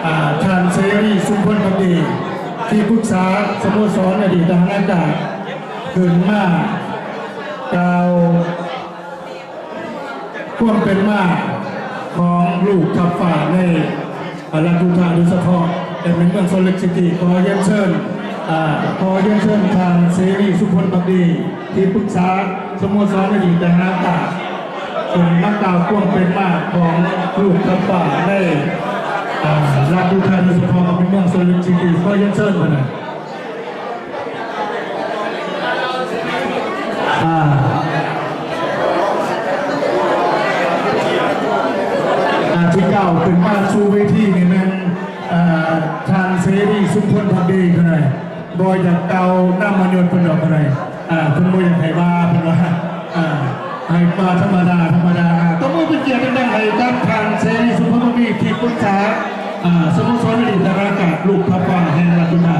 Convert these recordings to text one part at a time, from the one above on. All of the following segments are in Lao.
ອ່າ ທ່ານເສລີ ຊຸມພົນພັກດີ ທີ່ປຶກສາສະໂມສອນອະດີດທະຫານອາກາດ ຂຶ້ນມາກ່າວຄວາມເປັນມາຂອງລູກທັບຟ້າໃນ ອາ ລັດຢູທາ ໂດຍສະເພາະ ແລະ ໃນເມືອງຊອລເລັກຊິຕີ. ຂໍຮຽນເຊີນ ອາ ຂໍຮຽນເຊີນທ່ານເສລີ ຊຸມພົນພັກດີ ທີ່ປຶກສາສະໂມສອນອະດີດທະຫານອາກາດ ເພິ່ນມາກ່າວຄວາມເປັນມາຂອງລູກທັບຟ້າໃນ ອາ ລັດຢູທາ ໂດຍສະເພາະ ໃນເມືອງຊອລເລັກຊິຕີ. ຂໍຮຽນເຊີນເພິ່ນນະ. ອາ ອາ ທີ່ກ່າວຂຶ້ນມາສູ່ເວທີນີ້ແມ່ນ ອາ ທ່ານເສລີ ຊຸມພົນພັກດີ ເພິ່ນນະ. ບໍ່ຢາກກ່າວນາມມະຍົດເພິ່ນດອກ ເພິ່ນໃຫ້ ອ່າ ເພິ່ນບໍ່ຢາກໃຫ້ວ່າ ເພິ່ນວ່າ ອ່າ ໃຫ້ວ່າທຳມະດາ ທຳມະດາ. ອ່າ ຕົບມືເປັນກຽດດັງໆ ໃຫ້ກັບທ່ານເສລີ ສຸພົນມະມີ ທີ່ປຶກສາ ອ່າ ສະໂມສອນອະດີດທະຫານອາກາດ ລູກທັບຟ້າແຫ່ງລັດຍຸທາ.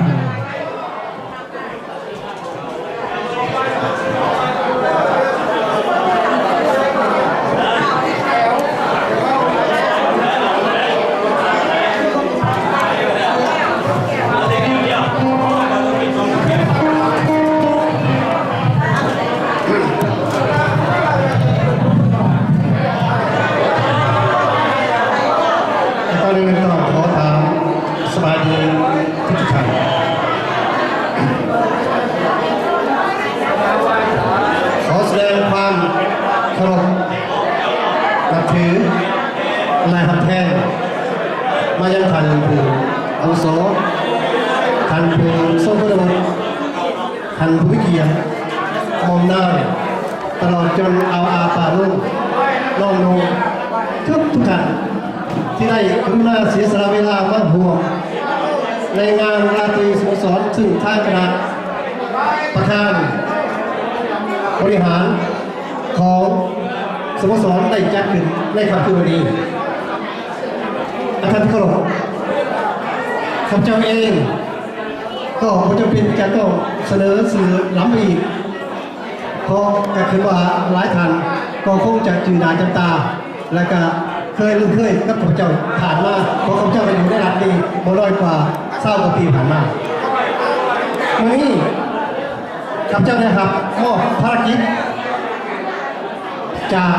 ກ່ອນອື່ນຕ້ອງຂໍຖາມສະບາຍດີທຸກໆທ່ານ. ຂໍສະແດງຄວາມເຄົາລົບນັບຖື ແລະ ຮັກແພງມາຍັງທ່ານຜູ້ອາວຸໂສ, ທ່ານຜູ້ຊົງຄຸນວຸດ, ທ່ານຜູ້ມີກຽດ, ໝ່ອມນາຍ, ຕະຫຼອດຈົນອາວອາປ້າລຸງ, ນ້ອງນຸ່ງ ທຸກໆທ່ານ ທີ່ໄດ້ກະລຸນາເສຍສະຫຼະເວລາມາຮ່ວມໃນງານລາຕີສະໂມສອນ ຊຶ່ງທາງຄະນະປະທານບໍລິຫານຂອງສະໂມສອນໄດ້ຈັດຂຶ້ນໃນຄ່ຳຄືນວັນນີ້. ອາ ທ່ານທີ່ເຄົາລົບ, ຂ້າພະເຈົ້າເອງກໍບໍ່ຈຳເປັນຈະຕ້ອງສະເໜີຊື່ນຳໄປອີກ ເພາະກໍຄິດວ່າຫຼາຍທ່ານກໍຄົງຈະຈື່ໜ້າຈຳຕາ ແລະ ກະເຄີຍຄຸ້ນເຄີຍກັບຂ້າພະເຈົ້າຜ່ານມາ, ເພາະຂ້າພະເຈົ້າກໍຢູ່ໃນລັດນີ້ບໍ່ນ້ອຍກວ່າຊາວກວ່າປີຜ່ານມາ. ມື້ນີ້ຂ້າພະເຈົ້າໄດ້ຮັບມອບພາລະກິດຈາກ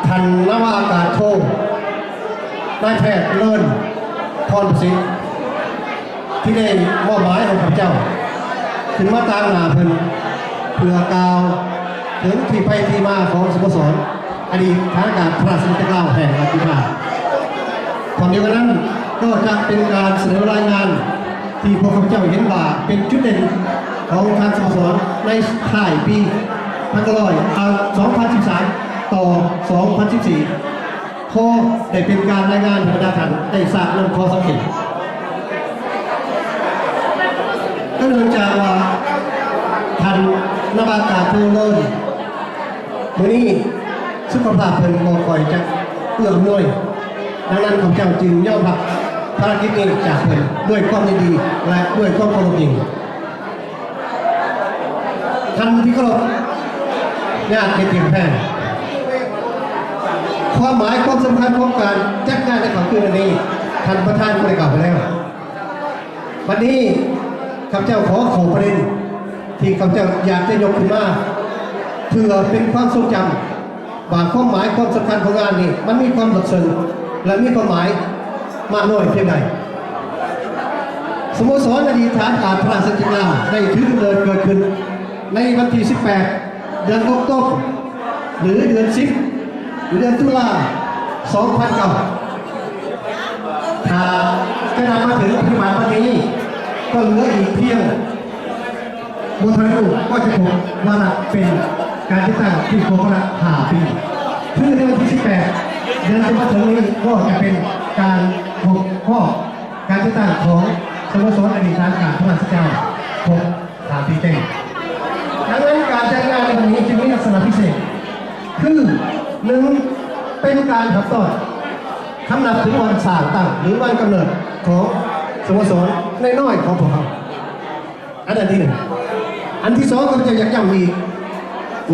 ທ່ານນາວາອາກາດໂທ ນາຍແພດເລີນ ພອນປະສິດ ທີ່ໄດ້ມອບໝາຍໃຫ້ຂ້າພະເຈົ້າຂຶ້ນມາຕາງໜ້າເພິ່ນ ເພື່ອກ່າວເຖິງທີ່ໄປທີ່ມາຂອງສະໂມສອນອະດີດທະຫານອາກາດພະລາຊະອານາຈັກລາວແຫ່ງລັດຍຸທາ. ພ້ອມດຽວກັນນັ້ນ ກໍຈະເປັນການສະເໜີລາຍງານທີ່ພວກຂ້າພະເຈົ້າເຫັນວ່າເປັນຈຸດເດັ່ນຂອງທາງສະໂມສອນໃນທ້າຍປີພັນເກົ້າຮ້ອຍ ອາ ສອງພັນສິບສາມ ຕໍ່ ສອງພັນສິບສີ່ ພໍໄດ້ເປັນການລາຍງານໃຫ້ບັນດາທ່ານໄດ້ຊາບນຳຂໍ້ສັງເກດ. ກໍເນື່ອງຈາກວ່າທ່ານນາວາອາກາດໂທເລີນ ມື້ນີ້ສຸຂະພາບເພິ່ນບໍ່ຄ່ອຍຈະເອື້ອອຳນວຍ, ດັ່ງນັ້ນ ຂ້າພະເຈົ້າຈຶ່ງຍອມຮັບພາລະກິດນີ້ຈາກເພິ່ນດ້ວຍຄວາມຍິນດີ ແລະ ດ້ວຍຄວາມເຄົາລົບຍິ່ງ. ທ່ານທີ່ເຄົາລົບ, ຍາດມິດທີ່ຮັກແພງ, ຄວາມໝາຍຄວາມສຳຄັນຂອງການຈັດງານໃນຄ່ຳຄືນອັນນີ້ ທ່ານປະທານກໍໄດ້ກ່າວໄປແລ້ວ. ບັດນີ້ ຂ້າພະເຈົ້າຂໍເຂົ້າປະເດັນທີ່ຂ້າພະເຈົ້າຢາກຈະຍົກຂຶ້ນມາ ເພື່ອເປັນຄວາມຊົງຈຳ ວ່າຄວາມໝາຍຄວາມສຳຄັນຂອງງານນີ້ ມັນມີຄວາມເລິກເຊິ່ງ ແລະ ມີຄວາມໝາຍມາກນ້ອຍພຽງໃດ. ສະໂມສອນອະດີດທະຫານອາກາດພະລາຊະອານາຈັກລາວ ໄດ້ຖືກຳເນີດເກີດຂຶ້ນໃນວັນທີສິບແປດ ເດືອນອົກໂຕເບີ ຫຼື ເດືອນສິບ ຫຼື ເດືອນຕຸລາ ສອງພັນເກົ້າ. ຖ້າຈະນັບມາເຖິງປັດຈຸບັນວັນນີ້ ກໍເຫຼືອອີກພຽງ ບໍ່ທັນຮູ້ວ່າຈະຄົບວາລະເປັນການຈັດຕັ້ງທີ່ຄົບວາລະຫ້າປີ. ຄືໃນວັນທີສິບແປດ ເດືອນທີ່ມາເຖິງນີ້ ກໍຈະເປັນການຄົບຮອບການຈັດຕັ້ງຂອງສະໂມສອນອະດີດທະຫານອາກາດພະລາຊະອານາຈັກລາວຄົບຫ້າປີເຕັມ. ດັ່ງນັ້ນ ການຈັດງານໃນວັນນີ້ຈຶ່ງມີລັກສະນະພິເສດ ຄື ໜຶ່ງ ເປັນການຮັບຕ້ອນ ຄຳນັບເຖິງວັນສ້າງຕັ້ງ ຫຼື ວັນກຳເນີດຂອງສະໂມສອນນ້ອຍໆຂອງພວກເຮົາ. ອັນນັ້ນທີໜຶ່ງ. ອັນທີສອງ ຂ້າພະເຈົ້າຢາກຢ້ຳອີກ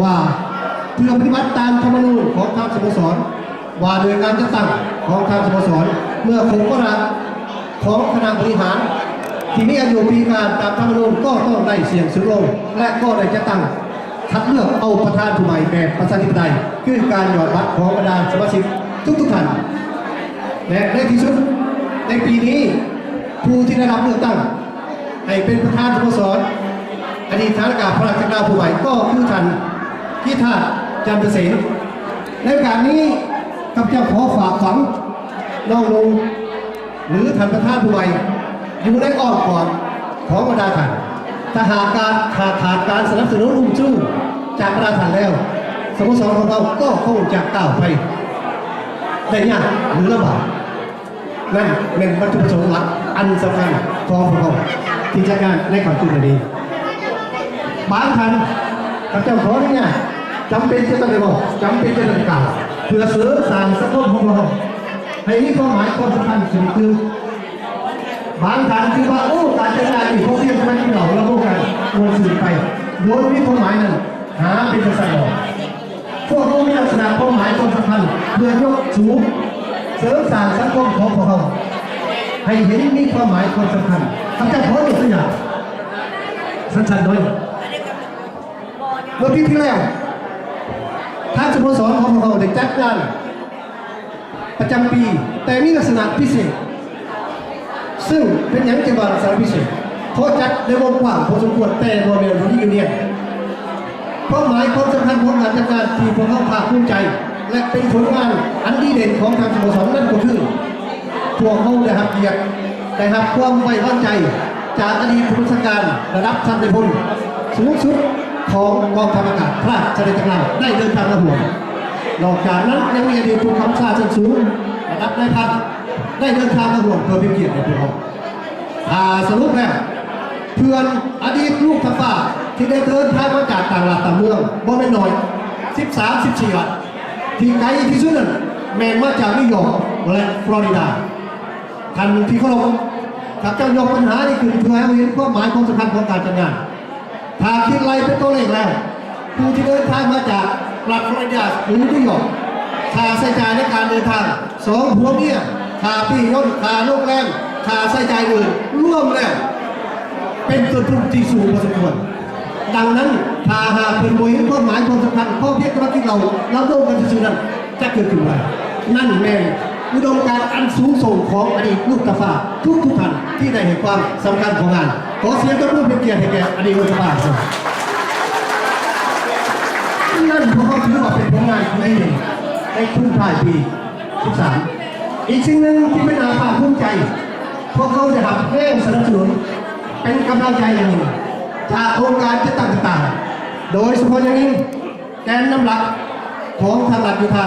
ວ່າ ເພື່ອປະຕິບັດຕາມທຳມະນູນຂອງທາງສະໂມສອນ ວ່າດ້ວຍການຈັດຕັ້ງຂອງທາງສະໂມສອນ ເມື່ອຄົບວາລະ ຂອງຄະນະບໍລິຫານທີ່ມີອາຍຸປີການຕາມທຳມະນູນ ກໍຕ້ອງໄດ້ສິ້ນສຸດລົງ ແລະ ກໍໄດ້ຈັດຕັ້ງຄັດເລືອກເອົາປະທານຜູ້ໃໝ່ແບບປະຊາທິປະໄຕ ຄືການຫຍອດບັດຂອງບັນດາສະມາຊິກທຸກໆທ່ານ. ແລະ ໃນທີ່ສຸດໃນປີນີ້ ຜູ້ທີ່ໄດ້ຮັບເລືອກຕັ້ງໃຫ້ເປັນປະທານສະໂມສອນ ອະດີດທະຫານອາກາດພະລາຊະກະລາດຜູ້ໃໝ່ ກໍຄືທ່ານ ກິດທາດ ຈັນປະເສນ. ໃນໂອກາດນີ້ ຂ້າພະເຈົ້າຂໍຝາກຝັງນ້ອງນຸ່ງ ຫຼື ທ່ານປະທານຜູ້ໃໝ່ ຢູ່ໃນອ້ອມກອດຂອງບັນດາທ່ານ. ຖ້າຫາກການ ຖ້າຂາດການສະໜັບສະໜູນອຸ້ມຊູຈາກບັນດາທ່ານແລ້ວ, ສະໂມສອນຂອງເຮົາກໍຄົງຈະກ້າວໄປໄດ້ຍາກ ຫຼື ລຳບາກ. ນັ້ນແມ່ນວັດຖຸປະສົງຫຼັກອັນສຳຄັນຂອງພວກເຮົາທີ່ຈັດງານໃນຄ່ຳຄືນວັນນີ້. ບາງທ່ານ ຂ້າພະເຈົ້າຂໍອະນຸຍາດ ຈຳເປັນຈະຕ້ອງໄດ້ເວົ້າ, ຈຳເປັນຈະຕ້ອງໄດ້ກ່າວ ເພື່ອເສີມສ້າງສັງຄົມຂອງພວກເຮົາໃຫ້ມີຄວາມໝາຍຄວາມສຳຄັນຂຶ້ນຕື່ມ. ບາງທ່ານຄິດວ່າ ໂອ້ ການຈັດງານນີ້ພໍພຽງແຕ່ມາກິນເຫຼົ້າລຳວົງກັນມ່ວນຊື່ນໄປ ໂດຍບໍ່ມີຄວາມໝາຍນັ້ນ ຫາເປັນຈັ່ງຊັ້ນບໍ່. ພວກເຮົາມີລັກສະນະຄວາມໝາຍຄວາມສຳຄັນ ເພື່ອຍົກສູງເສີມສ້າງສັງຄົມຂອງພວກເຮົາໃຫ້ເຫັນມີຄວາມໝາຍຄວາມສຳຄັນ. ຂ້າພະເຈົ້າຂໍຍົກຕົວຢ່າງສັ້ນໆໜ້ອຍ. ເມື່ອປີທີ່ແລ້ວ ທາງສະໂມສອນຂອງພວກເຮົາໄດ້ຈັດງານ ປະຈຳປີ ແຕ່ມີລັກສະນະພິເສດ. ຊຶ່ງເປັນຫຍັງຈຶ່ງວ່າລັກສະນະພິເສດ? ເພາະຈັດໃນວົງກວ້າງພໍສົມຄວນ ແຕ່ບໍ່ແມ່ນ reunion. ຄວາມໝາຍຄວາມສຳຄັນຂອງການຈັດງານທີ່ພວກເຮົາພາກພູມໃຈ ແລະ ເປັນຜົນງານອັນດີເດັ່ນຂອງທາງສະໂມສອນນັ້ນກໍຄື ພວກເຮົາໄດ້ຮັບກຽດ ໄດ້ຮັບຄວາມໄວ້ວາງໃຈຈາກອະດີດຜູ້ບັນຊາການລະດັບຊັ້ນນາຍພົນສູງສຸດຂອງກອງທັບອາກາດພະລາຊະອານາຈັກລາວ ໄດ້ເດີນທາງມາຮ່ວມ. ນອກຈາກນັ້ນຍັງມີອະດີດຜູ້ບັງຄັບບັນຊາຊັ້ນສູງລະດັບນາຍພັນ ໄດ້ເດີນທາງມາຮ່ວມເພື່ອເປັນກຽດແກ່ພວກເຮົາ. ຖ້າສະຫຼຸບແລ້ວ ເພື່ອນອະດີດລູກທັບຟ້າທີ່ໄດ້ເດີນທາງມາຈາກຕ່າງລັດຕ່າງເມືອງບໍ່ແມ່ນໜ້ອຍ ສິບສາມ ສິບສີ່ລັດ ທີ່ໄກທີ່ສຸດນັ້ນແມ່ນມາຈາກນິວຢອກ ແລະ ຟລໍຣິດາ. ທ່ານທີ່ເຄົາລົບ, ຂ້າພະເຈົ້າຍົກບັນຫານີ້ຂຶ້ນເພື່ອໃຫ້ເຮົາເຫັນຄວາມໝາຍຄວາມສຳຄັນຂອງການຈັດງານ. ຖ້າຄິດໄລ່ເປັນຕົວເລກແລ້ວ, ຜູ້ທີ່ເດີນທາງມາຈາກລັດຟລໍຣິດາ ຫຼື ນິວຢອກ, ຄ່າໃຊ້ຈ່າຍໃນການເດີນທາງ, ສອງຜົວເມຍ, ຄ່າປີ້ຍົນ, ຄ່າໂຮງແຮມ, ຄ່າໃຊ້ຈ່າຍອື່ນ, ລວມແລ້ວເປັນຕົ້ນທຶນທີ່ສູງພໍສົມຄວນ. ດັ່ງນັ້ນ, ຖ້າຫາກເພິ່ນບໍ່ເຫັນຄວາມໝາຍຄວາມສຳຄັນ, ພໍພຽງແຕ່ມາກິນເຫຼົ້າລຳວົງກັນຊື່ໆນັ້ນ, ຈະເກີດຂຶ້ນບໍ່ໄດ້. ນັ້ນແມ່ນອຸດົມການອັນສູງສົ່ງຂອງອະດີດລູກຕາຟ້າທຸກໆທ່ານທີ່ໄດ້ໃຫ້ຄວາມສຳຄັນຂອງງານ. ຂໍສຽງຕົບມືເປັນກຽດໃຫ້ແກ່ອະດີດລູກຕາຟ້າ. ນັ້ນພວກເຮົາຖືວ່າເປັນຜົນງານທີ່ດີໃນຊຸມທ້າຍປີສິບສາມ. ອີກສິ່ງໜຶ່ງທີ່ເປັນໜ້າພາກພູມໃຈ, ພວກເຮົາໄດ້ຮັບແຮງສະໜັບສະໜູນເປັນກຳລັງໃຈຢ່າງຍິ່ງຈາກອົງການຈັດຕັ້ງຕ່າງໆ, ໂດຍສະເພາະຢ່າງຍິ່ງ ແກນນຳຫຼັກຂອງທາງລັດຢູທາ,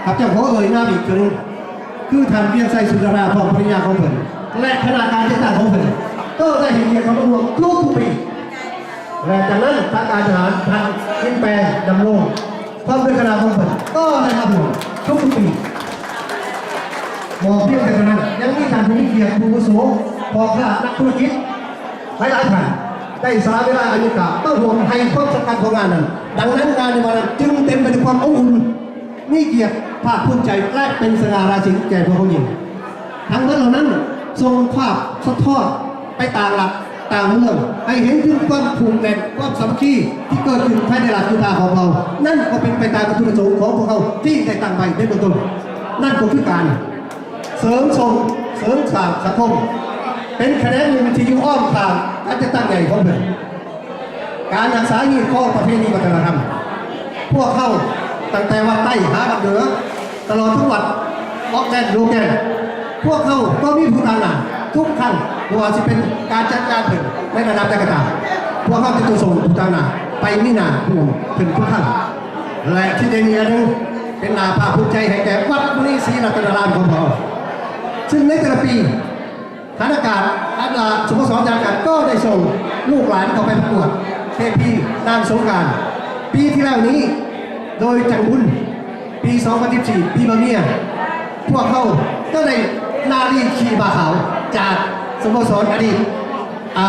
ຂ້າພະເຈົ້າຂໍເອີ່ຍນາມອີກເທື່ອໜຶ່ງ, ຄືທ່ານ ວຽງໄຊ ສຸດດາລາ ພ້ອມພັນລະຍາຂອງເພິ່ນ ແລະ ຄະນະການຈັດຕັ້ງຂອງເພິ່ນ ກໍໄດ້ໃຫ້ກຽດເຂົ້າມາຮ່ວມທຸກໆປີ. ແລະ ຈາກນັ້ນ ທາງການທະຫານ ທ່ານ ອິນແປ ດຳລົງ ພ້ອມດ້ວຍຄະນະຂອງເພິ່ນ ກໍໄດ້ມາຮ່ວມທຸກໆປີ. ບໍ່ພຽງແຕ່ເທົ່ານັ້ນ, ຍັງມີທ່ານຜູ້ມີກຽດຜູ້ອາວຸໂສ, ພໍ່ຄ້າ, ນັກທຸລະກິດ ຫຼາຍໆທ່ານໄດ້ສະຫຼະເວລາອັນມີຄ່າມາຮ່ວມໃຫ້ຄວາມສຳຄັນຂອງງານນັ້ນ. ດັ່ງນັ້ນ ງານໃນວັນນັ້ນຈຶ່ງເຕັມໄປດ້ວຍຄວາມອົບອຸ່ນ, ມີກຽດ, ພາກພູມໃຈ ແລະ ເປັນສະຫງ່າລາສີແກ່ພວກເຮົາຍິ່ງ. ທັງໝົດເຫຼົ່ານັ້ນສົ່ງພາບສະທ້ອນໄປຕ່າງລັດຕ່າງເມືອງ ໃຫ້ເຫັນເຖິງຄວາມຜູກແໜ້ນ, ຄວາມສາມັກຄີທີ່ເກີດຂຶ້ນພາຍໃນລັດຢູທາຂອງເຮົາ. ນັ້ນກໍເປັນໄປຕາມວັດຖຸປະສົງຂອງພວກເຮົາທີ່ໄດ້ຕັ້ງໄວ້ໃນເບື້ອງຕົ້ນ. ນັ້ນກໍຄືການ ເສີມສົ່ງເສີມສ້າງສັງຄົມ ເປັນຂະແໜງໜຶ່ງທີ່ຢູ່ອ້ອມຂ້າງການຈັດຕັ້ງໃຫຍ່ຂອງເພິ່ນ. ການຮັກສາຮີດຄອງປະເພນີວັດທະນະທຳ ພວກເຮົາຕັ້ງແຕ່ວັດໃຕ້ຫາວັດເໜືອ ຕະຫຼອດເຖິງວັດອອກແລນໂລແກນ ພວກເຮົາກໍມີຜູ້ຕາງໜ້າທຸກຄັ້ງ. ບໍ່ວ່າຊິເປັນການຈັດງານເພິ່ນໃນລະດັບໃດກໍຕາມ ພວກເຮົາຈະຕ້ອງສົ່ງຜູ້ຕາງໜ້າໄປມີໜ້າຮ່ວມເພິ່ນທຸກຄັ້ງ. ແລະ ທີ່ໄດ້ມີອັນໜຶ່ງ ເປັນໜ້າພາກພູມໃຈໃຫ້ແກ່ວັດມຸນີສີລັດຕະນາລາມຂອງເຮົາ ຊຶ່ງໃນແຕ່ລະປີ ທະນາຄານ ອັນ ອາ ສະໂມສອນທະນາຄານກໍໄດ້ສົ່ງລູກຫຼານເຂົ້າໄປປະກວດເທພີນາງສົງການ ປີທີ່ແລ້ວນີ້ ໂດຍຈັງບຸນ ປີສອງພັນສິບສີ່ ປີມາເມຍ ພວກເຮົາກໍໄດ້ນາລີຂີ່ມ້າຂາວຈາກສະໂມສອນອະດີດ ອາ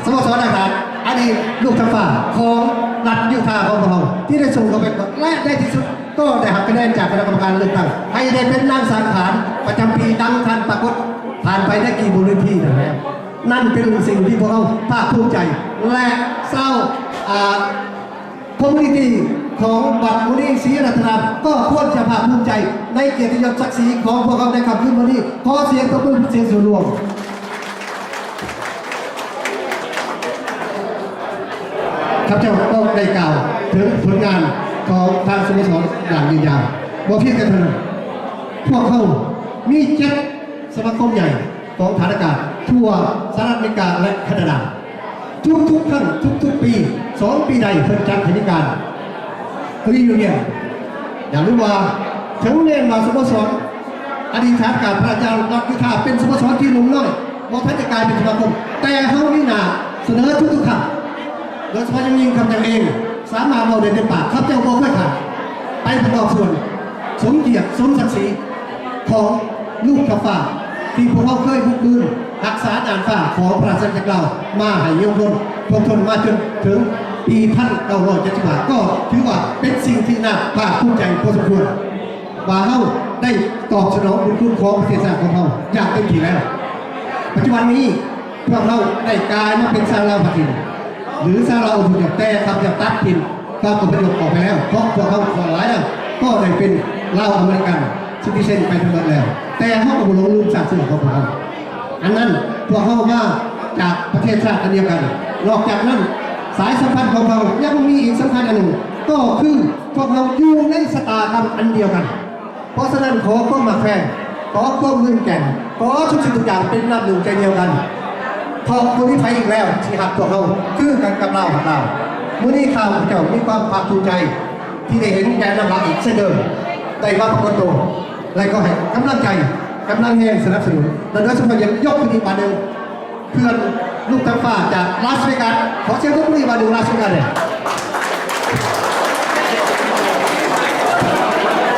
ສະໂມສອນທະນາຄານ ອະດີດລູກທັບຟ້າຂອງລັດຢູທາຂອງພວກເຮົາ ທີ່ໄດ້ສົ່ງເຂົ້າໄປປະກວດ ແລະ ໃນທີ່ສຸດກໍໄດ້ຮັບຄະແນນຈາກຄະນະກຳມະການເລືອກຕັ້ງ ໃຫ້ໄດ້ເປັນນາງສັງຂານປະຈຳປີ ດັ່ງທ່ານປາກົດ ຜ່ານໄປໄດ້ກີ່ບົນເວທີນັ້ນແລ້ວ. ນັ້ນເປັນສິ່ງທີ່ພວກເຮົາພາກພູມໃຈ ແລະ ຊາວ ອ່າ ຄອມມູນິຕີ້ຂອງວັດມຸນີສີລັດຕະນາມ ກໍຄວນຈະພາກພູມໃຈໃນກຽດຕິຍົດສັກສີຂອງພວກເຮົາໃນຄ່ຳຄືນມື້ນີ້. ຂໍສຽງຕົບມືເປັນສຽງສ່ວນລວມ. ຂ້າພະເຈົ້າກໍໄດ້ກ່າວເຖິງຜົນງານຂອງທາງສະໂມສອນຢ່າງຍືນຍາວ. ບໍ່ພຽງແຕ່ເທົ່ານັ້ນ, ພວກເຮົາມີເຈັດສະມາຄົມໃຫຍ່ຂອງຖານອາກາດທົ່ວສະຫະລັດອາເມລິກາ ແລະ ຄານາດາ. ທຸກໆຄັ້ງ, ທຸກໆປີ, ສອງປີໃດເພິ່ນຈັດໃຫ້ມີການ reunion ຢ່າລືມວ່າ ເຖິງແມ່ນວ່າສະໂມສອນອະດີດທະຫານອາກາດພະລາຊະລັດວິທາເປັນສະໂມສອນທີ່ໜຸ່ມນ້ອຍ ບໍ່ທັນຈະກາຍເປັນສະມາຄົມ, ແຕ່ເຮົາມີໜ້າສະເໜີທຸກໆຄັ້ງ, ໂດຍສະເພາະຢ່າງຍິ່ງຂ້າພະເຈົ້າເອງສາມາດເວົ້າໄດ້ເຕັມປາກ, ຂ້າພະເຈົ້າບໍ່ເຄີຍຂາດ ໄປປະກອບສ່ວນສົມກຽດສົມສັກສີຂອງລູກທັບຟ້າ ທີ່ພວກເຮົາເຄີຍບຸກບືນຮັກສານ່ານຟ້າຂອງພະລາຊະອານາຈັກລາວມາໃຫ້ຍາວະຊົນຄົງທົນມາຈົນເຖິງປີພັນເກົ້າຮ້ອຍເຈັດສິບຫ້າ ກໍຖືວ່າເປັນສິ່ງທີ່ໜ້າພາກພູມໃຈພໍສົມຄວນ ວ່າເຮົາໄດ້ຕອບສະໜອງບຸນຄຸນຂອງປະເທດຊາດຂອງເຮົາຢ່າງເຕັມທີ່ແລ້ວ. ປັດຈຸບັນນີ້ ພວກເຮົາໄດ້ກາຍມາເປັນຊາວລາວພາກຖິ່ນ ຫຼື ຊາວລາວອົບພະຍົບ, ແຕ່ຂ້າພະເຈົ້າຕັດຖິ້ມຄຳອົບພະຍົບອອກໄປແລ້ວ ເພາະພວກເຮົາສ່ວນຫຼາຍແລ້ວກໍໄດ້ເປັນລາວອາເມລິກັນ citizen ໄປທັງໝົດແລ້ວ, ແຕ່ເຮົາກໍບໍ່ຫຼົງລືມຊາດເຊື້ອຂອງພວກເຮົາ. ອັນນັ້ນ ພວກເຮົາມາຈາກປະເທດຊາດອັນດຽວກັນ. ນອກຈາກນັ້ນ ສາຍສຳພັນຂອງເຮົາຍັງມີອີກສຳຄັນອັນໜຶ່ງ ກໍຄືພວກເຮົາຢູ່ໃນຊະຕາກຳອັນດຽວກັນ. ເພາະສະນັ້ນ ຂໍຄວາມຮັກແພງ, ຂໍຄວາມຫຶງແກ່ງ, ຂໍທຸກສິ່ງທຸກຢ່າງເປັນນ້ຳໜຶ່ງໃຈດຽວກັນ, ເພາະບໍ່ມີໃຜອີກແລ້ວທີ່ຮັກພວກເຮົາຄືກັນກັບລາວຮັກລາວ. ມື້ນີ້ຂ້າພະເຈົ້າມີຄວາມພາກພູມໃຈທີ່ໄດ້ເຫັນແກນນຳຫຼັກອີກເຊັ່ນເດີມ ໄດ້ມາປາກົດໂຕ ແລະ ກໍໃຫ້ກຳລັງໃຈ, ກຳລັງແຮງສະໜັບສະໜູນ ແລະ ໂດຍສະເພາະຢ່າງຍົກຂຶ້ນອີກບາດໜຶ່ງ ເພື່ອນລູກທັບຟ້າຈາກລາສເວກັສ. ຂໍສຽງຕົບມືອີກບາດໜຶ່ງ ລາສເວກັສເດ້.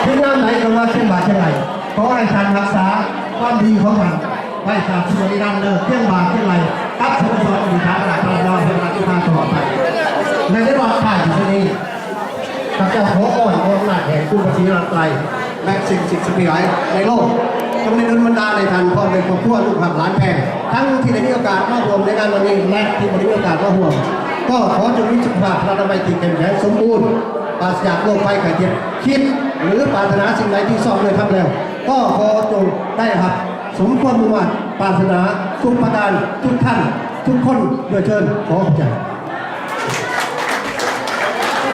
ເຖິງຍາມໃດກໍວ່າຄຽງບ່າຄຽງໄຫຼ່, ຂໍໃຫ້ທ່ານຮັກສາຄວາມດີຂອງທ່ານໄວ້ຕາບຊົ່ວນິລັນເລີດ, ຄຽງບ່າຄຽງໄຫຼ່ກັບສະໂມສອນອະດີດທະຫານອາກາດລາວແຫ່ງລາວທີ່ຜ່ານມາໄປ. ໃນລະຍະທ້າຍທີ່ສຸດນີ້ ຂ້າພະເຈົ້າຂໍອ້ອນອຳນາດແຫ່ງຄຸນພະສີລັດໄຕ ແລະ ສິ່ງສິດສັກສິດຫຼາຍໃນໂລກ ຈົ່ງໄດ້ດົນບັນດານໃຫ້ທ່ານພ້ອມດ້ວຍຄອບຄົວ ລູກຮັກຫຼານແພງ ທັງທີ່ໄດ້ມີໂອກາດມາຮ່ວມໃນງານວັນນີ້ ແລະ ທີ່ບໍ່ໄດ້ມີໂອກາດມາຮ່ວມ ກໍຂໍຈົ່ງມີສຸຂະພາບພະລານາໄມທີ່ເຂັ້ມແຂງສົມບູນ ປາສະຈາກໂລກໄພໄຂ້ເຈັບ. ຄິດ ຫຼື ປາດຖະໜາສິ່ງໃດທີ່ຊອບດ້ວຍທຳແລ້ວ ກໍຂໍຈົ່ງໄດ້ຮັບສົມຄວາມມຸ່ງມາດປາດຖະໜາທຸກປະການ ທຸກທ່ານ ທຸກຄົນດ້ວຍເທີ້ນ. ຂໍຂອບໃຈ.